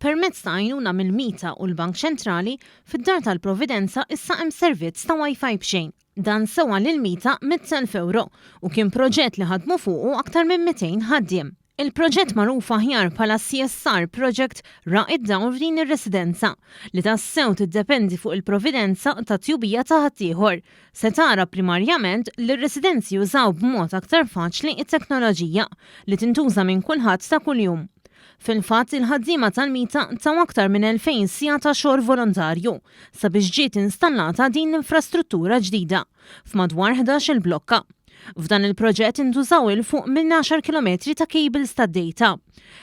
Permezz ta' għajnuna mill-MITA u l-Bank Ċentrali, fid-Dar tal-Providenza issa hemm servizz ta' Wi-Fi b'xejn. Dan sewa lill-MITA 100,000 ewro u kien proġett li ħadmu fuqu aktar minn 200 ħaddiem. Il-proġett magħruf aħjar bħala CSR Project ra id-dawl f'din ir-residenza, li tassew tiddependi fuq il-providenza tat-tjubija ta' ħaddieħor, se tara primarjament li r-residenzi jużaw b'mod aktar faċli t-teknoloġija, li tintuża minn kulħadd ta' kuljum. Fil-fatt, il-ħaddiema tal-MITA taw aktar minn 2,000 siegħa ta' xogħol volontarju sabiex ġiet installata din l-infrastruttura ġdida f'madwar 11-il blokka. F'dan il-proġett intużaw 'il fuq minn għaxar kilometri ta' cables tad-data,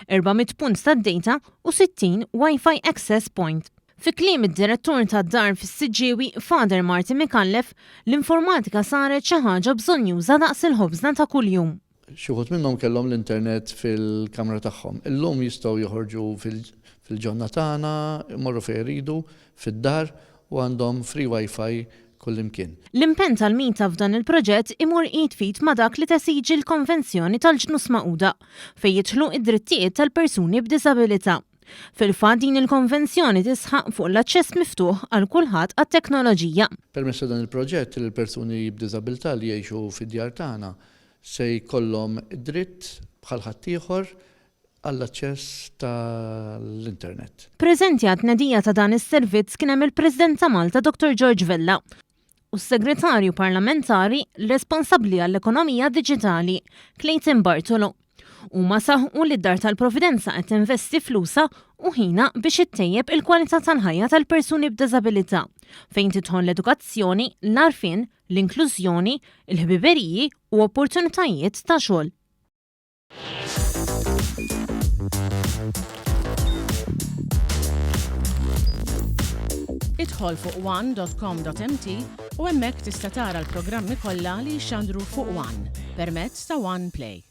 400 punt tad-data u 60 Wi-Fi access point. Fi kliem id-Direttur tad-Dar fis-Siġġiewi, Father Martin Micallef, l-informatika saret xi ħaġa bżonnjuża daqs il-ħobżna ta' kuljum. Xi wħud minnhom kellhom l-internet fil-kamra tagħhom. Illum jistgħu joħorġu fil-ġonna tagħna, imorru fejn iridu, fid-dar u għandhom free wifi kullimkien. L-impenn tal-MITA f'dan il-proġett imur id f'id ma' dak li tesiġi l-Konvenzjoni tal-Ġnus Magħquda fejn jidħlu d-drittijiet tal-persuni b'diżabilità. Fil-fatt din il-konvenzjoni tisħaq fuq l-aċċess miftuħ għal kulħadd għat-teknoloġija. Permezz ta' dan il-proġett il-persuni b'diżabilità li jgħixu fid-djar tagħna se jkollhom id-dritt bħal ħaddieħor għall-aċċess tal-internet. Preżenti għat-tnedija ta' dan is-servizz kien hemm il-President ta' Malta Dottor George Vella u s-Segretarju Parlamentari responsabbli għall-Ekonomija Diġitali, Clayton Bartolo. Huma saħqu li d-Dar tal-Providenza qed tinvesti flusha u ħinha biex ittejjeb il-kwalità tal-ħajja tal-persuni b'diżabilità, fejn tidħol l-edukazzjoni, l-għarfien, l-inklużjoni, il-ħbiberiji u opportunitajiet ta' xogħol. Idħol fuq one.com.mt u hemmhekk tista' tara l-programmi kollha li jixxandru fuq One permezz ta' One Play.